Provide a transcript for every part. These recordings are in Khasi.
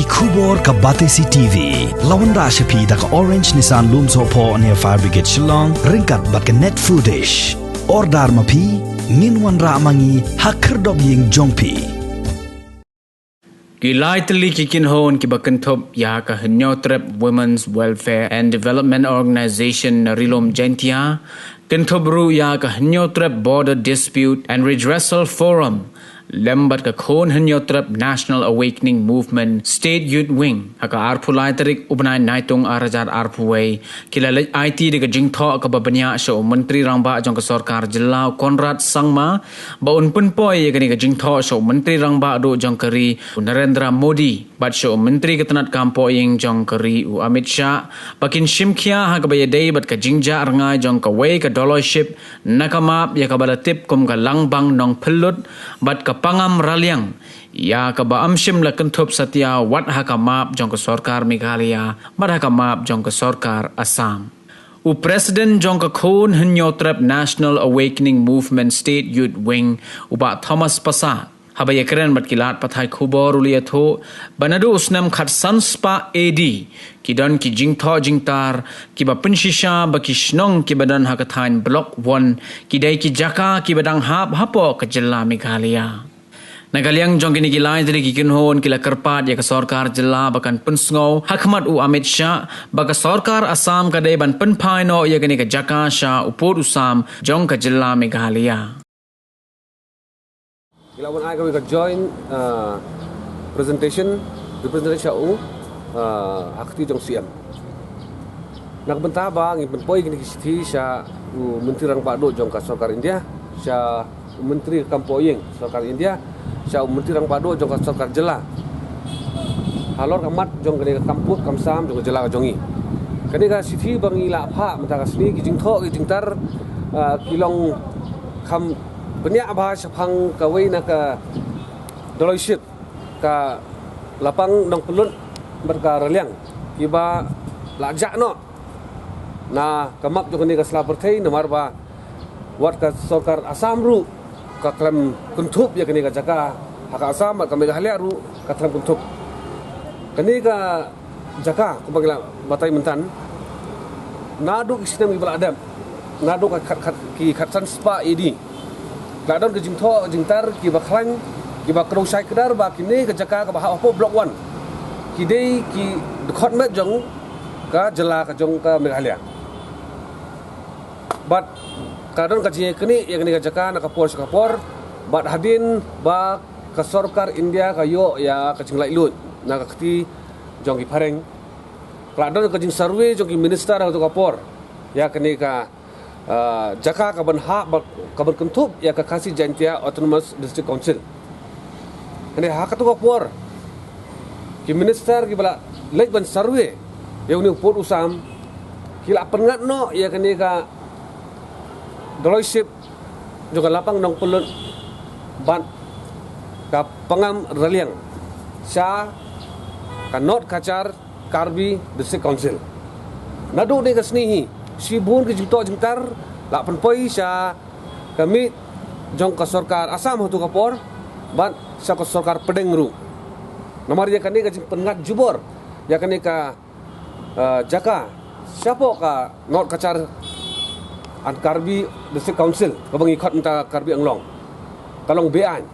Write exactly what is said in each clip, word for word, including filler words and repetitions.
Khubor ka Batesi T V la wanrah sha phi da ka Orange Nissan Lumsohphoh near Fire Brigade Shillong, ryngkat bad ka Net Foodish. Order ma phi, ngin wanrah ma ngi ha khyrdop ïing jong phi. Ki lai tylli ki kynhun kiba kynthup ïa ka Hynñiewtrep Women's Welfare and Development Organization na Ri-lum Jaiñtia, kynthup ruh ïa ka Hynñiewtrep Border Dispute and Redressal Forum lem bad ka Khun Hynñiewtrep National Awakening Movement State Youth Wing ha ka arphew lai tarik u bnai Naitung ar hajar arphew wei, ki la leit aiti da ka jingthoh kaba bniah sha u Myntri Rangbah jong ka Sorkar Jylla u Conrad Sangma, ba un pynpoi ïa kane ka jingthoh sha u Myntri Rangbah duh jong ka ri u Narendra Modi bad sha u Myntri ka tnad kam pohïing jong ka ri u Amit Shah, ba kin shim khia ha kaba ïadei bad ka jingjah rngai jong kawei ka doloi ship na ka map ïa kaba la tip kum ka Langbang Nongpyllut bad ka Pangam Raliang, ïa kaba ym shym la kynthup satia wat ha ka map jong ka Sorkar Meghalaya bad ha ka map jong ka Sorkar Assam. U President jong ka Khun Hynñiewtrep National Awakening Movement State Youth Wing, u Bah Thomas Passah, haba ïakren bad ki lad pathai khubor u la ïathuh ba naduh u snem khatsan spah A D ki don ki jingthoh jingtar kiba pynshisha ba ki shnong kiba don ha ka thaiñ Block One ki dei ki jaka kiba dang hap hapoh ka jylla Meghalaya. Na ka liang jong kine ki lai tylli ki kynhun ki la kyrpad ïa ka Sorkar Jylla ba kan pynsngew ha khmat u Amit Shah ba ka Sorkar Assam ka dei ban pynphai noh ïa kane ka jaka sha u pud u sam jong ka jylla Meghalaya. Ngi la wan ai kawei ka joint, uh, presentation, representation sha u, uh, ha kti jong C M. Na ka bynta ba ngin pynpoi kine ki shithi sha u Myntri Rangbah duh jong ka Sorkar India, sha u Myntri kam pohïing Sorkar India, sha u Myntri Rangbah duh jong ka Sorkar Jylla, halor ka mat jong kane ka kam pud kam sam jong ka jylla ka jong ngi. Kane ka shithi ba ngi la phah mynta ka sngi, ki jingthoh ki jingtar, ah, ki long kham bniah bha shaphang kawei na ka doloi ship, ka Lapang Nongpyllut bad ka Raliang, kiba la jah noh na ka map jong kane ka sla pyrthei, namar ba wat ka Sorkar Assam ruh ka khlem kynthup ïa kane ka jaka, ha ka Assam bad ka Meghalaya ruh ka khlem kynthup. Kane ka jaka kumba ngi la batai mynta, naduh ki snem kiba la dep, naduh ka khat, khat, ki khatsan spah A D, la don ka jingthoh jingtar kiba khlaiñ, kiba kdew shai kdar ba kine ka jaka kaba hap hapoh Block One ki dei ki dkhot met jong ka jylla ka jong ka Meghalaya. Bad ka don ka jingïaknieh ïa kane ka jaka na ka por sha ka por, bad hadien ba ka Sorkar India ka ïoh ïa ka jinglaitluid na ka kti jong ki phareng, ka la don ka jingsurvey jong ki minister ha kato ka por ïa kane ka, ah, jaka kaban hap ba, kaban kynthup ïa ka Khasi Jaintia Autonomous District Council. Hynrei ha kato ka por ki minister kiba la leit ban survey ïa une u pud u sam ki la pynngat noh ïa kane ka doloi ship jong ka Lapang Nongpyllut bad ka Pangam Raliang sha ka North Cachar Karbi District Council. Naduh ne ka sngi hi, shibun ki jingtoh jingtar la pynpoi sha ka miet jong ka sorkar Assam ha kato ka por bad sha ka sorkar pdeng ruh. Namar ïa kane ka jingpynngat jubor ïa kane ka, eh, jaka shapoh ka North Cachar and Karbi District Council, kaba ngi khot mynta Karbi Anglong, ka long be-aiñ.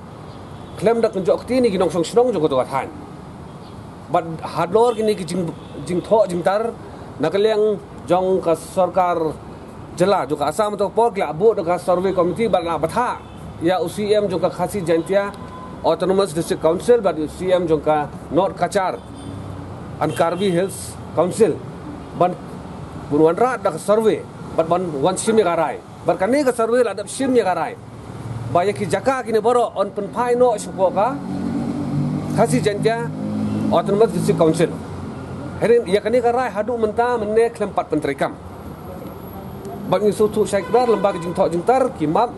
Khlem da kynjoh kti ne ki nongshong shnong jong kato ka thaiñ. Bad halor kine ki jing, jingthoh jingtar na ka liang jong ka sorkar jylla jong ka Assam ha kato ka por ki la buh da ka survey committee bad la bthah ïa u C M jong ka Khasi Jaintia Autonomous District Council bad u C M jong ka North Cachar and Karbi Hills Council ban, ban wanrah da ka survey bad ban wan shim ïa ka rai. Bad kane ka survey la dep shim ïa ka rai ba ïa ki jaka kine baroh yn pynphai noh shapoh ka Khasi Jaintia Autonomous District Council. Hynrei ïa kane ka rai haduh mynta mynne khlem pat pyntreikam. Bad ngi sngewthuh shai kdar lyngba ki jingthoh jingtar, ki map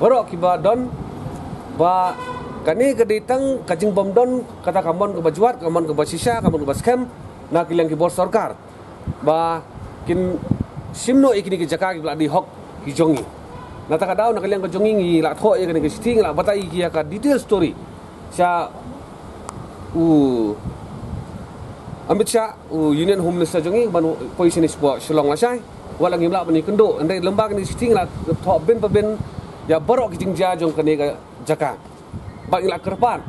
baroh kiba don, ba kane ka dei tang ka jingbym don kata ka mon kaba jwat, ka mon kaba shisha, ka mon kaba skhem na ki liang ki bor sorkar ba kin shim noh ïa kine ki jaka kiba la dei hok ki jong ngi. Na kata ka daw na ka liang ka jong ngi ngi la thoh ïa kane ka shithi, ngi la batai ïa ka detail story sha u Amit Shah, u Union Home Minister jong ngi, ban poi shane shapoh Shillong lashai. Wat la ngim lah ban ïakynduh, hynrei lyngba kane ka shithi ngi la thoh bin pa bin ïa baroh ki jingjia jong kane ka jaka. Bad ngi la kyrpad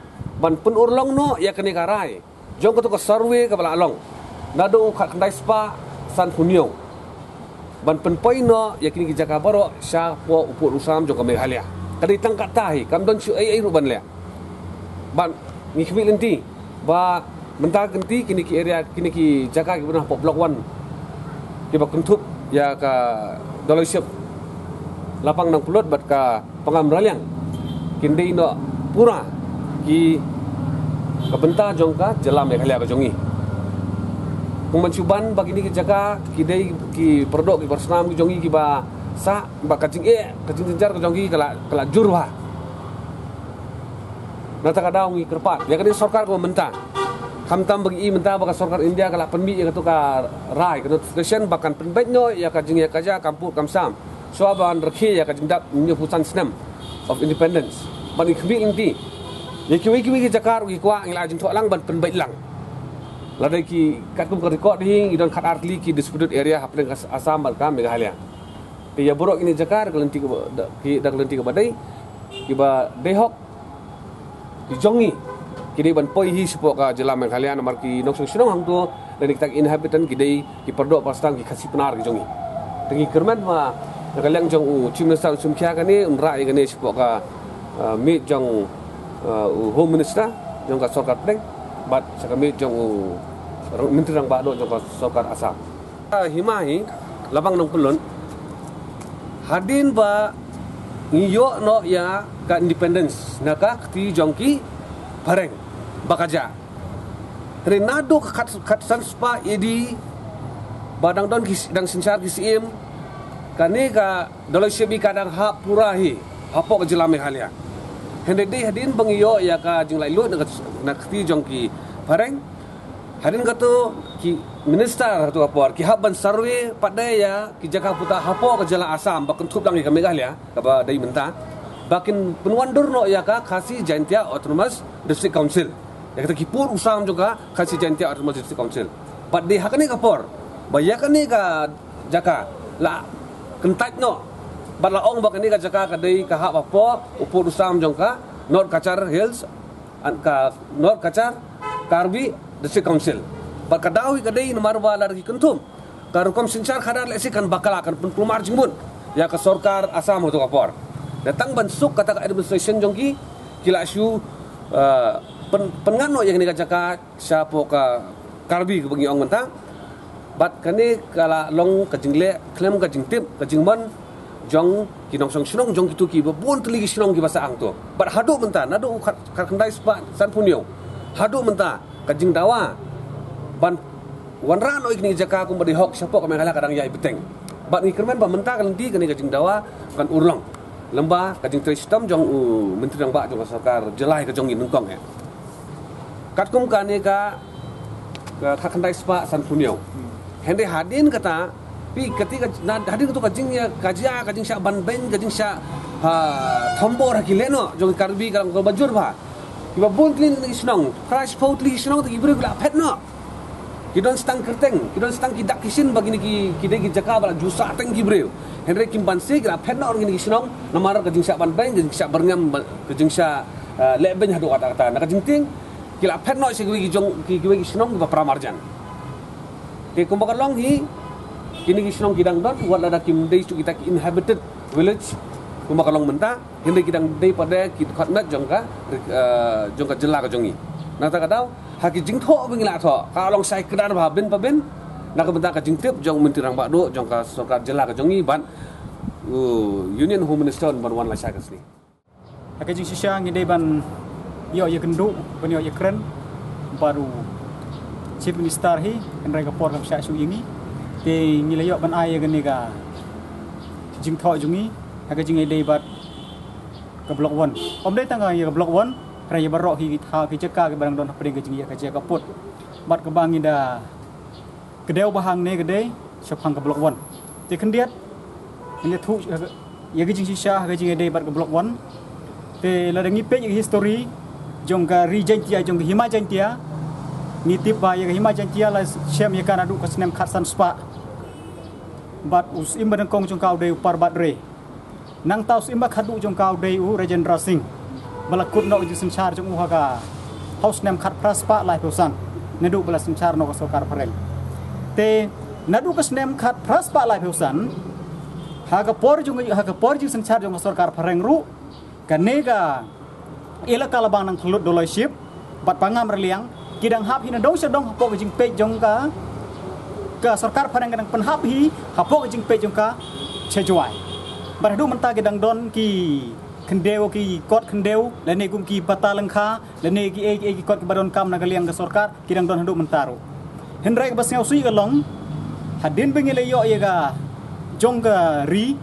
ban pynurlong noh ïa kane ka rai jong kato ka survey kaba la long naduh u khatkhyndai spah sanphew hynñiew, ban pynpoi noh ïa kine ki jaka baroh shapoh u pud u sam jong ka Meghalaya. Ka dei tang katta hi, kam don shuh ei ei ruh ban leh. Bad ngi khmih lynti ba mynta ka lynti kine ki area, kine ki jaka kiba don hapoh Block One, kiba kynthup ïa ka Doloi Ship, Lapang Nangpylut bad ka Pangam Raliang, kin dei noh pura ki ka bynta jong ka jylla Meghalaya ka jong ngi. Kumban shu ban ba kine ki jaka ki dei ki pyrdoh ki parsnam ki jong ngi kiba sah, ba ka jingeh, ka jingjynjar ka jong ngi ka la, ka la jur bha. Na kata ka daw ngi kyrpad ïa kane ka sorkar kaba mynta. Khamtam ba ngi i mynta ba ka sorkar India ka la pynmih ïa kato ka rai, ka notification ba kan pynbeit noh ïa ka jingïakajia kam pud kam sam shuwa ban rakhe ïa ka jingdap hynñiewphew san snem of independence. Bad ngi khmih lynti ïa kiwei kiwei ki jaka ruh ki kwah, ngi la ai jingthoh lang ban pynbeit lang. Lada ki, katkum ka record hi, ngi don khatar tylli ki disputed area hapdeng ka Assam bad ka Meghalaya. Te ïa baroh kine ki jaka da ka lynti kaba, da, ki, da ka lynti kaba dei, kiba dei hok ki jong ngi, ki dei ban poi hi shapoh ka jylla Meghalaya, namar ki nongshong shnong hangto, da kine kita ki inhabitant ki dei ki pyrdoh parsnam, ki Khasi Pnar ki jong ngi. Te ngi kyrmen ba na ka liang jong u Chief Minister un shim khia kane, un rah ïa kane shapoh ka, uh, miej jong, uh, u Home Minister jong ka sorkar pdeng, bad sha ka miej jong u Rang-, Myntri Rangbah Duh jong ka sorkar Assam. Hima hi, Lapang Nangpylut, hadien ba ngi ïoh noh ïa ka independence na ka kti jong ki phareng ba ka jah. Hynrei naduh ka khat, khatsan spah A D ba dang don ki, dang synshar ki syiem, kane ka Doloi Ship hi ka dang hap pura hi hapoh ka jylla Meghalaya. Hynrei dei hadien ba ngi ïoh ïa ka jinglaitluid na ka, na ka kti jong ki phareng, hadien kato ki minister kato ka por ki hap ban survey pat de ïa ki jaka puta hapoh ka jylla Assam ba kynthup lang ïa ka Meghalaya kaba dei mynta, ba kin pynwandur noh ïa ka Khasi Jaintia Autonomous District Council, ïa kata ki pud u sam jong ka Khasi Jaintia Autonomous District Council. Bad dei ha kane ka por ba ïa kane ka jaka la kyntait noh bad la ong ba kane ka jaka ka dei ka hap hapoh u pud u sam jong ka North Cachar Hills, an ka North Cachar Karbi District Council. Bad ka daw hi ka dei namar ba lada ki kynthup ka rukom synshar khadar lehse kan bakla, kan pynkulmar jingmut ïa ka sorkar Assam ha kato ka por. Te tang ban suk kata ka administration jong ki, ki la shu, uh, pyn-, pynngat noh ïa kane ka jaka shapoh ka Karbi kaba ngi ong mynta. Bad kane ka la long ka jingleh khlem ka jingtip, ka jingmon jong ki nongshong shnong, jong kito kiba bun tylli ki shnong kiba sah hangto. Bad haduh mynta, naduh u khat, khatkhyndai spah sanphew hynñiew haduh mynta, ka jingdawa ban wanrah noh ïa kine ki jaka kumba dei hok shapoh ka Meghalaya ka dang ïai bteng. Bad ngi kyrmen ba mynta ka lynti kane ka jingdawa kan urlong lyngba ka jingtrei shitom jong u Myntri Rangbah jong ka sorkar jylla ka jong ngi nyngkong eh. Katkum kane ka, ka khatkhyndai spah sanphew hynñiew. Hynrei hadien kata, phi, kata ka, na, hadien kato ka jingïa, ka jia, ka jingshah ban beiñ, ka jingshah, ha, thombor ha ki lehnoh jong ki Karbi ka long kaba jur bha. Kiba bun tylli na ki shnong, phra shiphew tylli ki shnong, te ki briew ki la phet noh. Ki don stang kyrteng, ki don stang ki dak ki shin ba kine ki, ki dei ki jaka ba la ju sah teng ki briew. Hynrei kim banse ki la phet noh na kine ki shnong namar ka jingshah ban beiñ, ka jingshah byrngem, ka jingshah, eh, leh beiñ haduh katta katta. Na ka jingtieng ki la phet noh sha kiwei ki jong, ki, kiwei ki shnong kiba para marjan. Te kumba ka long hi, kine ki shnong ki dang don, wat lada kim dei shuh kita ki inhabited village kumba ka long mynta. Hynrei ki dang dei pat de ki dkhot met jong ka, eh, jong ka jylla ka jong ngi. Na kata ka daw, ha ki jingthoh ba ngi la thoh, ka long shai kdar bha bin pa bin na ka bynta ka jingtip jong u Myntri Rangbah Duh jong ka sorkar jylla ka jong ngi bad u Union Home Minister un ban wan lashai ka sngi. Ha ka jingshisha ngi dei ban ïoh ïakynduh, ban ïoh ïakren bad u Chief Minister hi, hynrei ka por kam shah shuh ïa ngi. Te ngi la ïoh ban ai ïa kane ka jingthoh jong ngi ha ka jingïadei bad ka Block One. Ym dei tang ïa ka Block One, hynrei ïa baroh hi ki thaw ki jaka kiba dang don hapdeng ka jingïakajia ka pud. Bad kaba ngi da kdew bha hangne ka dei shaphang ka Block One. Te khyndiat ngi ïathuh ïa ka jingshisha ha ka jingïadei bad ka Block One. Te lada ngi peit ïa ka history jong ka Ri Jaintia, jong ka Hima Jaintia, Ngi tip ba ïa ka Hima Jaiñtia la shem ïa ka naduh ka snem khatsan spah. Bad u Syiem ba nyngkong jong ka u dei u Parbhat Ray. Nangta u Syiem ba khadduh jong ka u dei u Rajendra Singh. Ba la kut noh ka jingsynshar jong u ha ka, ha u snem khatphra spah laiphew san. Naduh ba la synshar noh ka sorkar phareng. Te naduh ka snem khatphra spah laiphew san, ha ka por jong, ha ka por jingsynshar jong ka sorkar phareng ruh, kane ka Elaka Labang Nangphyllut Dolloi Ship bad Pangam Raliang ki dang hap hi nadong shadong hapoh ka jingpeit jong ka, ka sorkar phareng ka dang pynhap hi hapoh ka jingpeit jong ka sha Jowai. Bad haduh mynta ki dang don ki khyndew, ki kot khyndew, lane kum ki bata lyngkha, lane ki ei ki ei ki kot kiba donkam na ka liang ka sorkar, ki dang don haduh mynta ruh. Hynrei kaba sngewsih ka long, hadien ba ngi la ïoh ïa ka jong ka ri,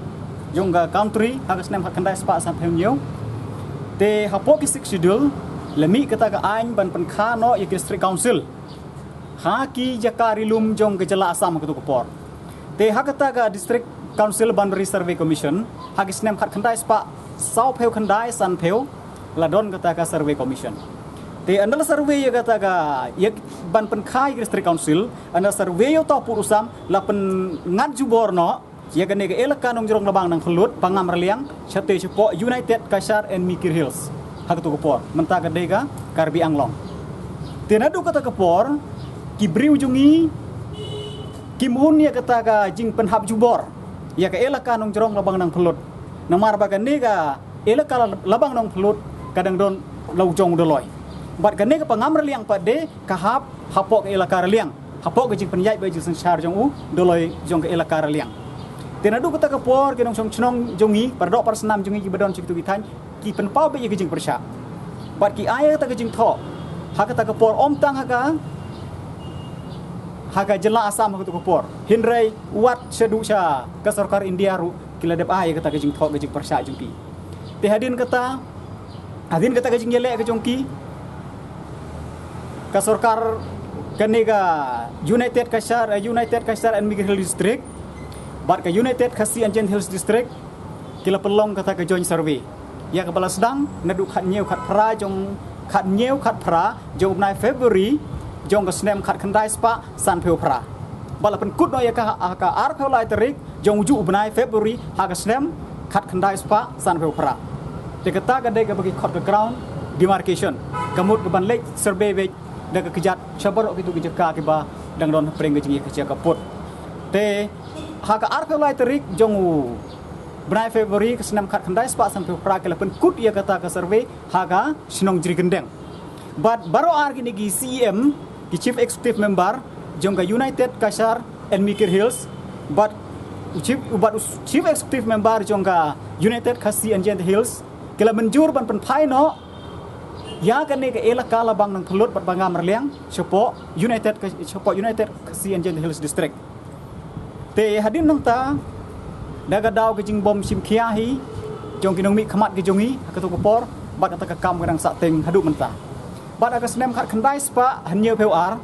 jong ka country, ha ka snem khatkhyndai spah sanphew hynñiew. Te hapoh ki Sixth Schedule la mih kata ka aiñ ban pynkha noh ïa ki District Council ha ki jaka ri lum jong ka jylla Assam ha katu ka por. Te ha kata ka District Council Boundary Survey Commission, ha ki snem khatkhyndai spah sawphew khyndai sanphew, la don kata ka Survey Commission. Te ynda la survey ïa kata ka, ïa ban pynkha ïa ka District Council, ynda la survey ïa uta u pud u sam, la pynngat jubor noh ïa kane ka Elaka Nongjrong Labang Nangphyllut Pangam Raliang, shatei shapoh United Cachar and Mikir Hills ha katu ka por, mynta ka dei ka Karbi Anglong. Te naduh kata ka por, ki briew jong ngi kim un ïa kata ka jingpynhap jubor ïa ka Elaka Nongjrong Labang Nangphyllut, namar ba kane ka Elaka Labang Nangphyllut ka dang don la u jong u Dolloi. Bad kane ka Pangam Raliang pat de ka hap hapoh ka Elaka Raliang, hapoh ka jingpynïaid bad jingsynshar jong u Dolloi jong ka Elaka Raliang. Te naduh kata ka por ki nongshong shnong jong ngi, para doh para snam jong ngi kiba don sha kitu ki thaiñ, ki pynpaw beit ïa ka jingpyrshah bad ki ai kata ka jingthoh ha kata ka por, ym tang ha ka, ha ka jylla Assam ha katu ka por, hynrei wat shaduh sha ka sorkar India ruh ki la dep ai ïa kata ka jingthoh, ka jingpyrshah jong ki. Te hadien kata, hadien kata ka jingïaleh ka jong ki, ka sorkar, kane ka United Cachar, eh, United Cachar and Mikir Hill District bad ka United Khasi and Jaintia Hills District ki la pynlong kata ka joint survey, ïa kaba la sdang naduh khathynñiew khatphra jong, khathynñiew khatphra jong u bnai February jong ka snem khatkhyndai spah sanphew phra. Bad la pynkut noh ïa ka ha ka arphew lai tarik jong ujuh u bnai February ha ka snem khatkhyndai spah sanphew phra. Te kata ka dei kaba ki khot ka ground demarcation, ka mut ka ban leit survey beit da ka kjat sha baroh kitu ki jaka kiba dang don hapdeng ka jingïakajia ka pud. Te ha ka arphew lai tarik jong u bnai February ka snem khatkhyndai spah sanphew phra ki la pynkut ïa kata ka survey ha ka shnong Jrikyndeng. Bad baroh ar kine ki C E M, ki Chief Executive Member jong ka United Cachar and Mikir Hills, bad u Chief, bad u Chief Executive Member jong ka United Khasi and Jaintia Hills, ki la mynjur ban pynphai noh ïa kane ka Elaka Labang Nangphyllut bad Pangam Raliang shapoh United Kha-, shapoh United Khasi and Jaintia Hills District. Te hadien nangta, da ka daw ka jingbym shim khia hi jong ki nongmihkhmat ki jong ngi ha katu ka por, bad kata ka kam ka dang sahteng haduh mynta. Bad ha ka snem khatkhyndai spah hynñiewphew ar,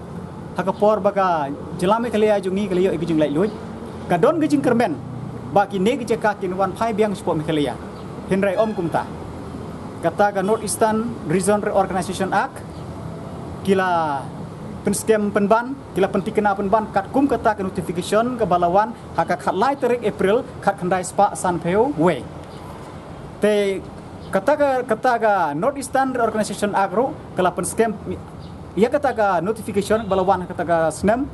ha ka por ba ka jylla Meghalaya jong ngi ka la ïoh ïa ka jinglaitluid, ka don ka jingkyrmen ba kine ki jaka kin wan phai biang shapoh Meghalaya. Hynrei ym kumta. Kata ka North Eastern Region Reorganization Act ki la pynskhem pynban, ki la pyntikna pynban katkum kata ka notification kaba la wan ha ka khatlai tarik April khatkhyndai spah sanphew wei. Te kata ka, kata ka North Eastern Reorganization Act ruh ka la pynskhem ïa kata ka notification ba la wan ha kata ka snem,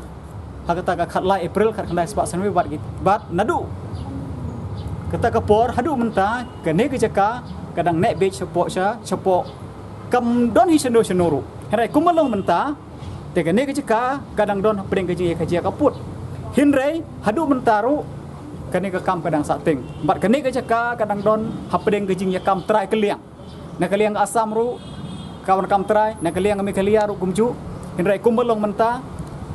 ha kata ka khatlai April khatkhyndai spah sanphew wei, bad ki, bad naduh kata ka por haduh mynta kane ka jaka ka dang neh beit shapoh sha, shapoh, kam don hi shano shano ruh. Hynrei kumba long mynta, te kane ka jaka ka dang don hapdeng ka jingïakajia ka pud. Hynrei haduh mynta ruh kane ka kam ka dang sahteng. Bad kane ka jaka ka dang don hapdeng ka jingïakam trai kylliang. Na ka liang ka Assam ruh ka wan kam trai, na ka liang ka Meghalaya ruh kumjuh. Hynrei kumba long mynta,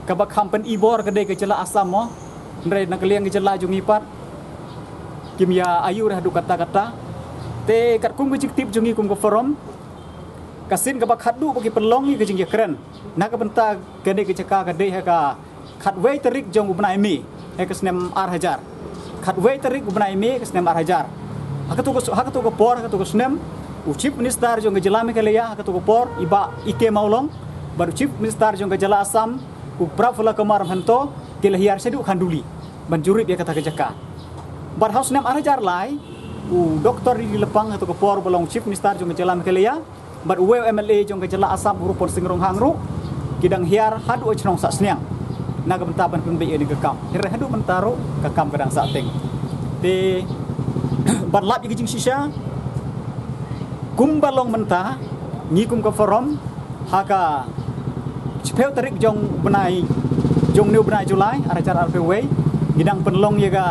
kaba kham pynibor ka dei ka jylla Assam mo. Hynrei na ka liang ka jylla jong ngi pat kim ïa aiu re haduh katta katta. Te katkum ka jingtip jong ngi kum ka forum, ka sien kaba khadduh ba ki pynlong ïa ka jingïakren na ka bynta kane ka jaka ka dei ha ka khatwei tarik jong u bnai May, ha ka snem ar hajar. Khatwei tarik u bnai May ka snem ar hajar. Ha katu ka, ha katu ka por, ha katu ka snem, u Chief Minister jong ka jylla Meghalaya ha katu ka por, i Bah E K Mawlong, Bad u Chief Minister jong ka jylla Assam, u Prafulla Kumar Mahanta, ki la hiar shaduh Khanduli ban jurip ïa kata ka jaka. Bad ha u snem ar hajar lai, u Doctor D D Lapang, ha kato ka por ba long Chief Minister jong ka jylla Meghalaya, bad uwei u M L A jong ka jylla Assam, u Rupon Singh Ronghang ruh, ki dang hiar haduh shnong Sahsniang na ka bynta ban pynbeit ïa kane ka kam. Hynrei haduh mynta ruh ka kam ka dang sahteng. Te ban lap ïa ka jingshisha, kumba long mynta, ngi kum ka Forum, ha ka shiphew tarik jong u bnai, jong une u bnai July, ar hajar arphew wei, ngi dang pynlong ïa ka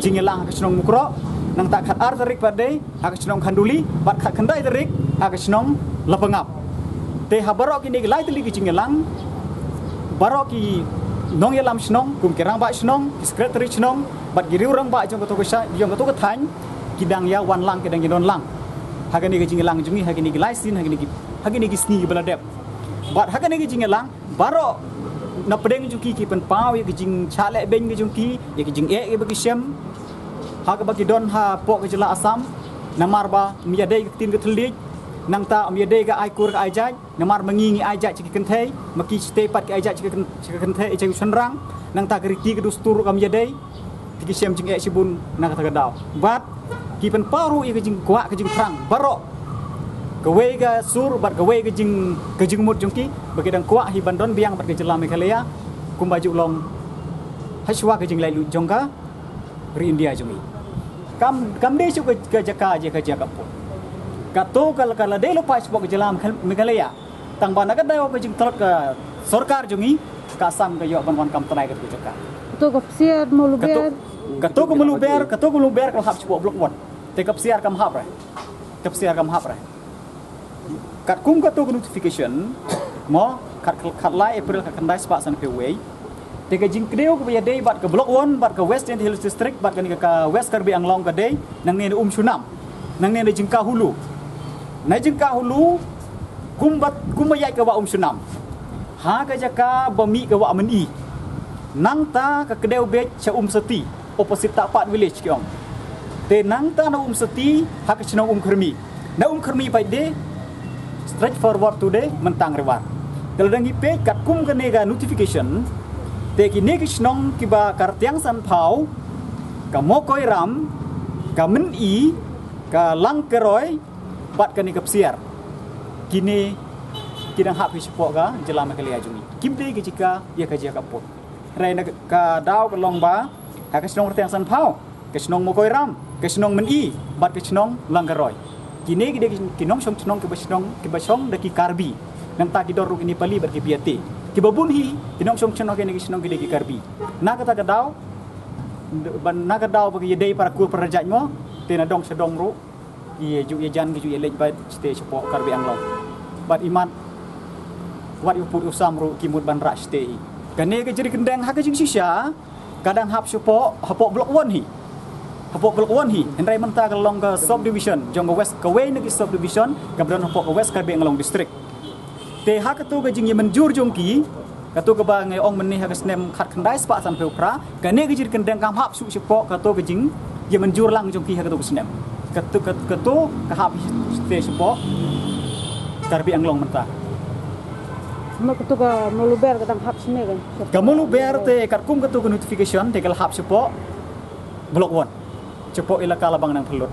jingïalang ha ka shnong Mukroh, nangta khatar tarik pat dei ha ka shnong Khanduli, bad khatkhyndai tarik ha ka shnong Lapangap. Te ha baroh kine ki lai tylli ki jingïalang, baroh ki nongïalam shnong, kum ki rangbah shnong, ki secretary shnong, bad ki riew rangbah jong kato ka sha-, jong kato ka thaiñ, ki dang ïa wan lang, ki dang ïa don lang ha kane ka jingïalang jong ngi, ha kine ki lai sien, ha kine ki, ha kine ki sngi kiba la dep. Bad ha kane ka jingïalang, baroh na pdeng jong ki ki pynpaw ïa ka jingshah lehbeiñ ka jong ki, ïa ka jingeh kaba ki shem, ha kaba ki don hapoh ka jylla Assam, namar ba ym ïadei ka ktien ka thylliej, nangta ym ïadei ka ai kur ka ai jait, namar ma ngi ngi ai jait sha ki kynthei, ma ki shatei pat ki ai jait sha ki kyn-, sha ki kynthei, sha ki shynrang, nangta ka riti ka dustur ruh kam ïadei, te ki shem jingeh shibun na kata ka daw. Bad ki pynpaw ruh ïa ka jingkwah ka jingthrang baroh, kawei ka sur bad kawei ka jing, ka jingmut jong ki, ba ki dang kwah hi ban don biang bad ka jylla Meghalaya, kumba ju long hashwa ka jinglaitluid jong ka ri India jong ngi. Kam, kam dei shuh ka, ka jaka, jaka ka pud. Kato ka, ka la dei lypa shapoh ka jylla Meghalaya. Tang ba na ka daw ka jingtlot ka sorkar jong ngi, ka Assam ka ïoh ban wan kam tnai kato ka jaka. Kato ka Psiar Mawluber. Kato, kato ka Mawluber, kato ka Mawluber ka la hap shapoh Block One. Te ka Psiar kam hap re. Ka Psiar kam hap re. Katkum kato ka notification, mo, kat, kat lai April khatkhyndai spah sanphew wei. Te ka jingkdew kaba ïadei bad ka Block One, bad ka West Jaintia Hills District, bad kane ka, ka West Karbi Anglong ka dei, nangne na Umshunam. Nangne na jingkahulu. Na jingkahulu, kumba, kumba ïaid ka wah Umshunam. Ha ka jaka ba mih ka wah Myni. Nangta ka kdew beit sha Umsati, opposite Tahpad Village ki ong. Te nangta na Umsati, ha ka shnong Umkhyrmi. Na Umkhyrmi pat dei, straight forward to dei, Myntang River. Te lada ngi peit katkum kane ka notification, te kine ki shnong kiba ka Rtiang Sanphaw, ka Mokoiram, ka Myni, ka Langkeroi, bad kane ka Psiar. Kine ki dang hap hi shapoh ka jylla Meghalaya jong ngi. Kim dei ka jaka, ïa ka jaka pud. Hynrei na ka daw ka long ba, ha ka shnong Rtiang Sanphaw, ka shnong Mokoiram, ka shnong Myni, bad ka shnong Langkeroi. Kine ki dei ki nongshong shnong kiba shnong, kiba shong da ki Karbi. Nangta ki don ruh ki Nepali bad ki Biate. Kiba bun hi, ki nongshong shnong kine ki shnong ki dei ki Karbi. Na kata ka daw, ban na ka daw ba ki ïadei para kur para jait mo, te na dong sha dong ruh ki ju ïajan ki ju ïaleit bad shatei shapoh Karbi Anglong. Bad imat wat u pud u sam ruh ki mut ban rah shatei. Kane ka jingkyrkhu ha ka jingshisha ka dang hap shapoh, hapoh Block One hi. Hapoh Block One hi. Hynrei mynta ka long ka subdivision jong ka West, kawei na ki subdivision kaba don hapoh ka West Karbi Anglong District. Te ha kato ka jingïamynjur jong ki, kato kaba nga ong mynne ha ka snem khatkhyndai spah sanphew phra, kane ka jingkyrkhu kam hap shuh shapoh kato ka jingïamynjur lang jong ki ha kato ka snem. Kato, kat-, kato ka hap shatei shapoh Karbi Anglong mynta. Ma kato ka Mawluber ka dang hap shane ka? Ka Mawluber te katkum kato ka notification te ka la hap shapoh Block One. Shapoh Elaka Labang Nangphyllut.